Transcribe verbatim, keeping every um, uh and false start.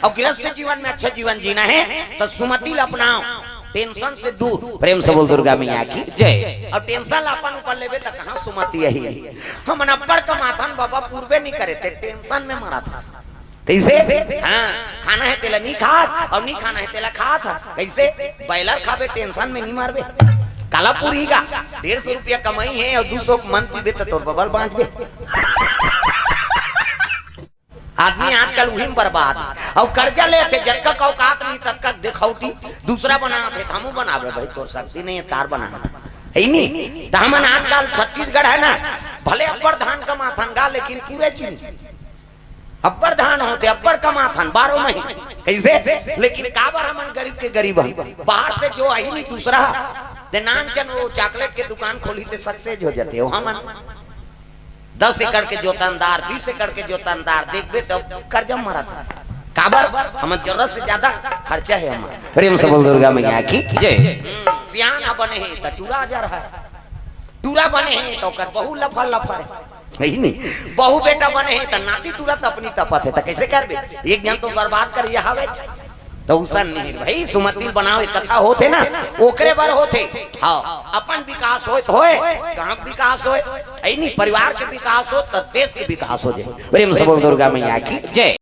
अउ गृहस्थ जीवन में अच्छा जीवन जीना हे, त सुमति ल अपनाव, टेंशन से दूर। प्रेम से बोल दुर्गा मैया की। जय। अउ टेंशन ल अपन ऊपर लेबे, त कहाँ सुमति आही? हमन अब्बड़ कमाथन बाबा, पूरबे नइ करे, ते टेंशन में मरत हस। कइसे? हाँ, खाना हे तेला नइ खात, अउ नइ खाना हे तेला खात हस। कइसे? बॉयलर खाबे, टेंशन में नइ मरबे। काला पूरही गा? डेढ़ सौ रुपया कमई हे अउ दू सौ के मंद पीबे, त तोर बबल बाँचबे। आदमी आजकल उही में बर्बाद। अउ कर्जा लेथे, जतका के औकात नइ, ततका के देखौटी। दूसरा बनाथे, त हमू बनाबे भाई, तोर शक्ति नइ हे, तार बनाथे। हे नी? त हमन आजकल छत्तीसगढ़ हे ना, भले अब्बड़ धान कमाथन गा, लेकिन पूरे चीनी। अब्बड़ धान होथे, अब्बड़ कमाथन बारह महीना। कइसे? लेकिन काबर हमन गरीब के गरीब हन? बाहर से जो आही नी दूसरा, ते नानचन वो चॉकलेट के दुकान खोलही, ते सक्सेस हो जाथे। ओ हमन दस एकड़ के जोतनदार, बीस एकड़ के जोतनदार, देखबे त कर्जा मरत हे। काबर? हमर जरूरत से ज्यादा खर्चा हे हमर। प्रेम से बोल दुर्गा मैया की। जय। हम्म, सियान ह बने हे त टूरा जर हे, टूरा बने हे त ओकर बहू लफर लफर हे। हे नी? बहू बेटा बने हे त नाती टूरा तपनी तपत हे, त कइसे करबे? एक झन तो बर्बाद करिया हवे। त उसन नहीं भाई, सुमति ल बनाव, एक कथा होथे ना, ओकरे बर होथे। हाँ, अपन विकास होय त होय, गांव के विकास होय, हे नी, परिवार के विकास होय, त देश के विकास हो जाय। प्रेम से बोल दुर्गा मैया की। जय।